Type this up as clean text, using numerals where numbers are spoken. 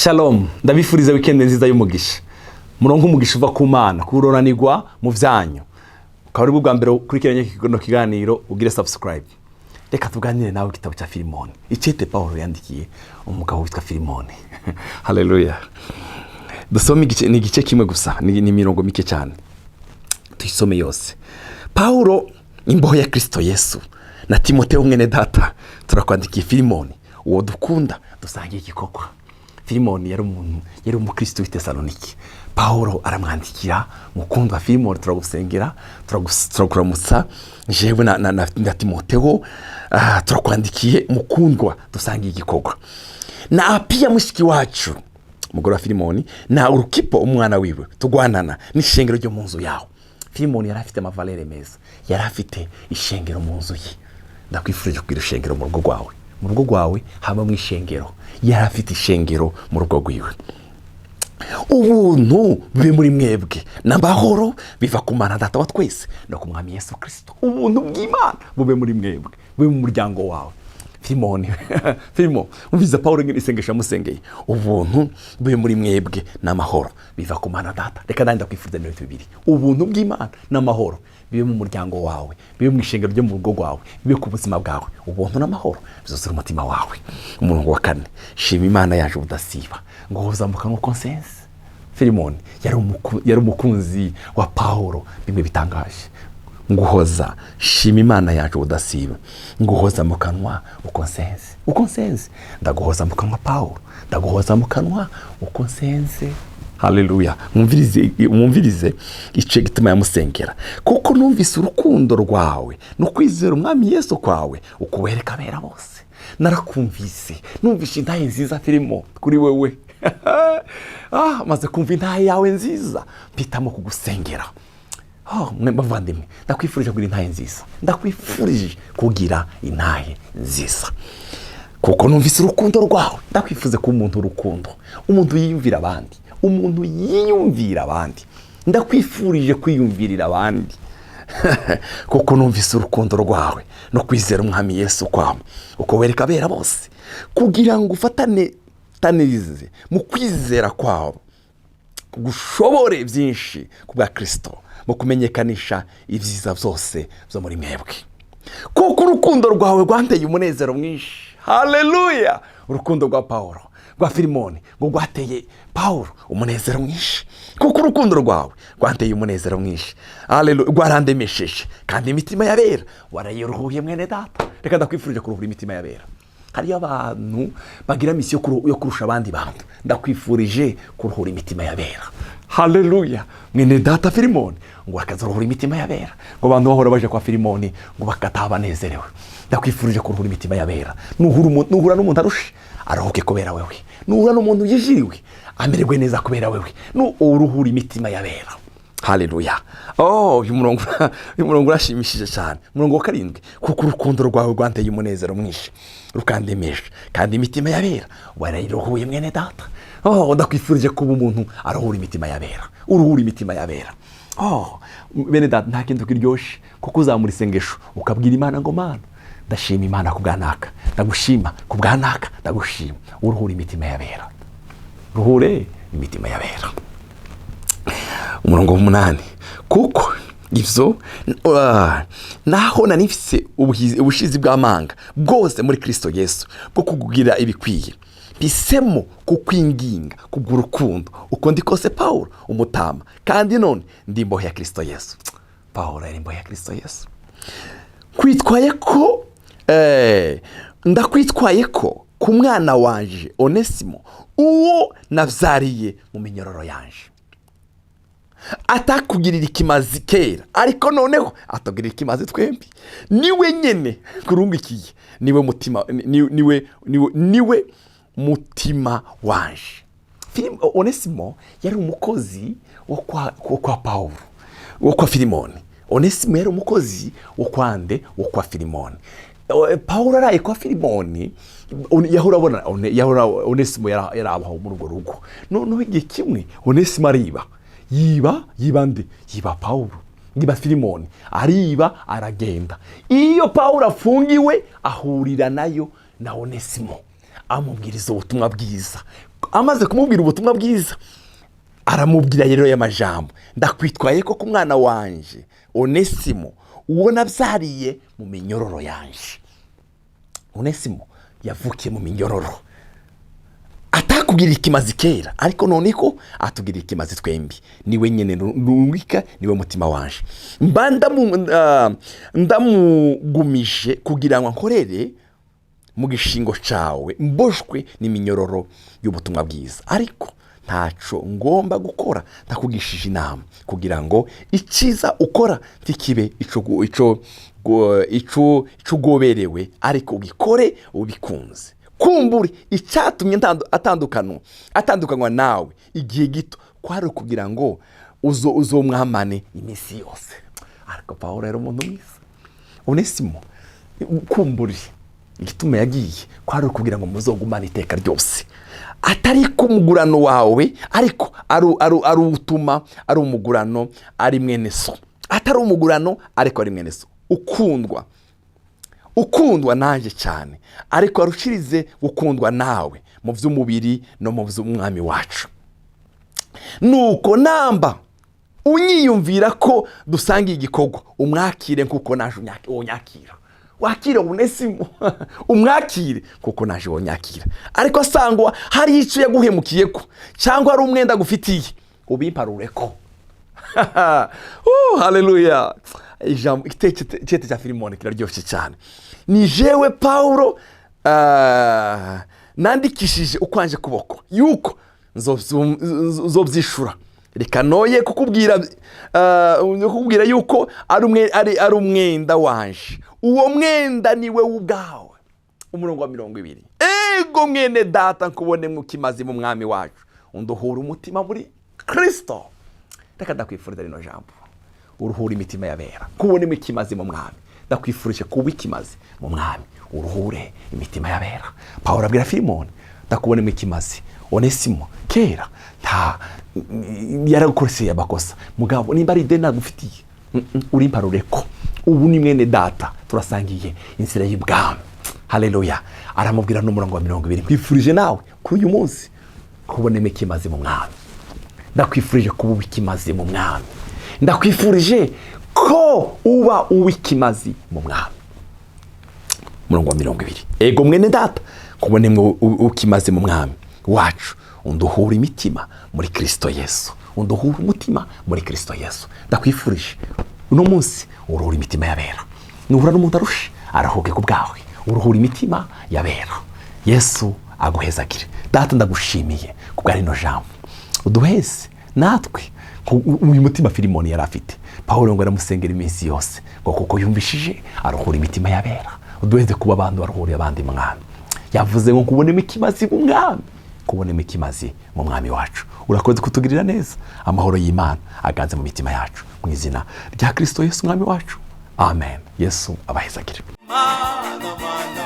Shalom, ndabifuriza weekend nziza y'umugisha. Muronke umugisha uva ku Mana, kuroranirwa mu vyanyu. Ukaba ari bwo bwa mbere ukurikiranye kino kiganiro, ugire subscribe. Reka tuganire nawe igitabo cya Filimoni, icete Pawulo yandikiye umugabo witwa Filimoni. Haleluya! Dusome igice, ni igice kimwe gusa, ni imirongo mike cyane, tuyisome yose. Pawulo, imbohe ya Kirisito Yesu, na Timoteo mwene data, turakwandikiye Filimoni, uwo dukunda dusangiye igikorwa. Filimoni yari umuntu, yari umukristo w'i Tesaloniki. Pawulo aramwandikira: "Mukundwa Filimoni, turagusengera, turakuramutsa, jewe na Timoteo. Turakwandikiye mukundwa dusangiye igikorwa, na Apiya mushiki wacu, umugore wa Filimoni, na Urukipo umwana wiwe tugwanana, n'ishengero ryo mu nzu yawe." Filimoni yari afite amavaleurs meza, yari afite ishengero mu nzu ye. Ndakwifurije kugira ishengero mu rugo rwawe, mu rugo rwawe habamo ishengero. Yari afite ishengero mu rugo rwiwe. Ubuntu bube muri mwebwe n'amahoro biva ku Mana Data wa twese no ku Mwami Yesu Kirisito. Ubuntu bw'Imana bube muri mwebwe, bube mu muryango wawe. Filimoni, Filimo, umviza Paul ngene isengesho yamusengeye: "Ubuntu bube muri mwebwe n'amahoro biva ku Mana Data." Reka nanjye ndakwifuriza 20, ubuntu bw'Imana n'amahoro bibe mu muryango wawe, bibe mu ishengero ryo mu rugo rwawe, bibe ku buzima bwawe. Ubuntu n'amahoro bizuzura umutima wawe. Umurongo wa 4: "Shima Imana yaje ubudasiba, ngo mu kanwa konsense." Filimoni yari umukunzi wa Pawulo bimwe bitangaje. "Nguhoza, shima Imana yacu ubudasiba, nguhoza mu kanwa uko nsenze, uko nsenze. Ndaguhoza mu kanwa Pawulo, ndaguhoza mu kanwa uko nsenze." Haleluya! Mwumvirize, mwumvirize icyo gituma yamusengera: "Kuko numvise urukundo rwawe no kwizera Umwami Yesu kwawe ukubereka abera bose." Narakumvise, numvise intahe nziza Filimo kuri wewe. Maze kumva intahe yawe nziza, mpitamo kugusengera. Oh, mwe bavandimwe, ndakwifurije kugira intahe nziza, ndakwifurije kugira intahe nziza. "Kuko numvise urukundo rwawe." Ndakwifuza kuba umuntu urukundo, umuntu yiyumvira abandi, umuntu yiyumvira abandi. Ndakwifurije kwiyumvirira abandi. "Kuko numvise urukundo rwawe no kwizera Umwami Yesu kwawe uko wereka abera bose, kugira ngo ufatane tanirize mu kwizera kwabo gushobore byinshi ku bwa Kirisito mu kumenyekanisha ibyiza byose byo muri mwebwe. Kuko urukundo rwawe rwanteye umunezero mwinshi." Haleluya! Urukundo rwa Paul, rwa Filimoni, ngo rwateye Paul umunezero mwinshi. "Kuko urukundo rwawe rwanteye umunezero mwinshi." Haleluya! "Rwarandemesheje, kandi imitima y'abera warayiruhuye." Mwene data, reka ndakwifurije kuruhura imitima y'abera. Hariyo abantu bagira mission yo kurusha abandi bantu. Ndakwifurije kuruhura imitima y'abera. Haleluya! Mwene data Filimoni ngo akazaruhura imitima y'abera, ngo abantu bahora baje kwa Filimoni ngo bagataha banezerewe. Ndakwifurije kuruhura imitima y'abera. Nuhura n'umuntu arushe, aruhuke kubera wewe. Nuhura n'umuntu yijiriwe, amererwe neza kubera wewe. Uruhura imitima y'abera. Haleluya! Oh, uyu murongo urashimishije cyane. Umurongo wa 7: "Kuko urukundo rwawe rwanteye umunezero mwinshi rukandemesha, kandi imitima y'abera warayiruhuye." Mwene data, oh, ndakwifurije kuba umuntu aruhura imitima y'abera, uruhura imitima y'abera. Oh, bene data, nta kintu kiryoshye kuko uzamura isengesho ukabwira Imana ngo: "Mana, ndashima Imana ku bwa naka, ndagushima ku bwa naka, ndagushima." Uruhura imitima y'abera, ruhure imitima y'abera. Umurongo w'umunani: "Kuko ibyo naho nari mfise ubushizi bw'amanga bwose muri Kirisito Yesu bwo kukugira ibikwiye, mpisemo kukwinginga kubw'urukundo, uko ndi kose Paul umutama, kandi none ndi imbohe ya Kirisito Yesu." Paul yari imbohe ya Kirisito Yesu. "Kwitwaye ko ndakwitwaye ko ku mwana wanje Onesimo, uwo nabyariye mu minyororo yanje, atakugirira ikimazi kera, ariko noneho atugirira ikimazi twembi. Niwe nyine kurungikiye, niwe mutima, niwe mutima wanje." Onesimo yari umukozi wo kwa Pawulo, wo kwa Filimoni. Onesimo yari umukozi wo kwa nde? Wo kwa Filimoni. Pawulo araye kwa Filimoni, yahora abona yahora Onesimo yari abaho muri urwo rugo. Noneho igihe kimwe Onesimo ariba, yiba, yiba nde? Yiba Pawulo, yiba Filimoni, ariba aragenda. Iyo Pawulo afungiwe ahurira nayo na Onesimo, amubwiriza ubutumwa bwiza. Amaze kumubwira ubutumwa bwiza, aramubwira rero y'amajambo: "Ndakwitwaye ko ku mwana wanje Onesimo, uwo nabyariye mu minyororo yanje." Onesimo yavukiye mu minyororo. Atakubwira ikimazi kera, ariko none ko atubwira ikimazi twembi. Niwe nyine rungika, niwe mutima wanje. Mba ndamugumije kugira ngo nkorere mu gishingo cawe, mboshwe n'iminyururu y'ubutumwa bwiza. Ariko ntaco ngomba gukora ntakugishije inama, kugira ngo icyiza ukora ntikibe ico ugoberewe, ariko ugikore ubikunze. Kumbure icyatumye atandukanywa nawe igihe gito kwari ukugira ngo uzomwamane iminsi yose. Ariko Pawulo yari umuntu mwiza. Onesimo, kumbure igituma yagiye kwari ukugira ngo muzogumane iteka ryose, atari ku mugurano wawe, ariko ari utuma ari umugurano, ari mwene so. Atari umugurano, ariko ari mwene so ukundwa, ukundwa nanjye cyane, ariko arushirize gukundwa nawe mu by'umubiri no mu by'umwami wacu. Nuko namba unyiyumvira ko dusangiye igikorwa, umwakire nkuko naje unyakira. Wakire Onesimo, umwakire kuko naje wonyakira. Ariko asangwa hari icyo yaguhemukiye ko, cyangwa hari umwenda agufitiye, ubimparure ko. Oh, haleluya! Ijambo icyete cya Filimoni kiraryoshye cyane. Ni jewe Pawulo, nandikishije ukwanje kuboko yuko nzobyishura. Reka noye kukubwira yuko ari umwenda wanje. Uwo mwenda ni we ubwawe. Umurongo wa 20: "Ego mwene data, nkubone ukimaze mu mwami wacu, unduhura umutima muri Kirisito." Reka ndakwifuriza rino jambo: uruhura imitima y'abera. Kubonemo ikimazi mu mwami. Ndakwifurije kuba ikimazi mu mwami, uruhure imitima y'abera. Pawulo abwira Filimoni: "Ndakubonemo ikimazi. Onesimo kera nta yaragukoreseye amakosa, mugabo nimba ari ideni nagufitiye, urimparure ko ubu ni mwene data, turasangiye inzira y'ubwami." Haleluya! Aramubwira n'umurongo wa 20: "Nkwifurije nawe kuri uyu munsi kubonemo ikimazi mu mwami." Ndakwifurije kuba uw'ikimazi mu mwami. Ndakwifurije ko uba uw'ikimazi mu mwami. Umurongo wa 20: "Ego mwene data, kubonemo ukimaze mu mwami wacu, unduhura imitima muri Kirisito Yesu." Unduhura umutima muri Kirisito Yesu. Ndakwifurije uno munsi uruhura imitima y'abera. Nuhura n'umuntu arushe, arahuke ku bwawe. Uruhura imitima y'abera. Yesu aguhezagire. Data, ndagushimiye ku bwa rino jambo. Uduheze natwe uyu mutima Filimoni yari afite. Pawulo ngo aramusengera iminsi yose, ngo kuko yumvishije aruhura imitima y'abera. Uduheze kuba abantu baruhuriye abandi, mwami. Yavuze ngo kubonemo ikimazi mu mwami, kubonemo ikimazi mu mwami wacu. Urakoze kutugirira neza. Amahoro y'Imana aganze mu mitima yacu, mu izina rya Kirisito Yesu umwami wacu, amen. Yesu abahezagire. Mana, mana.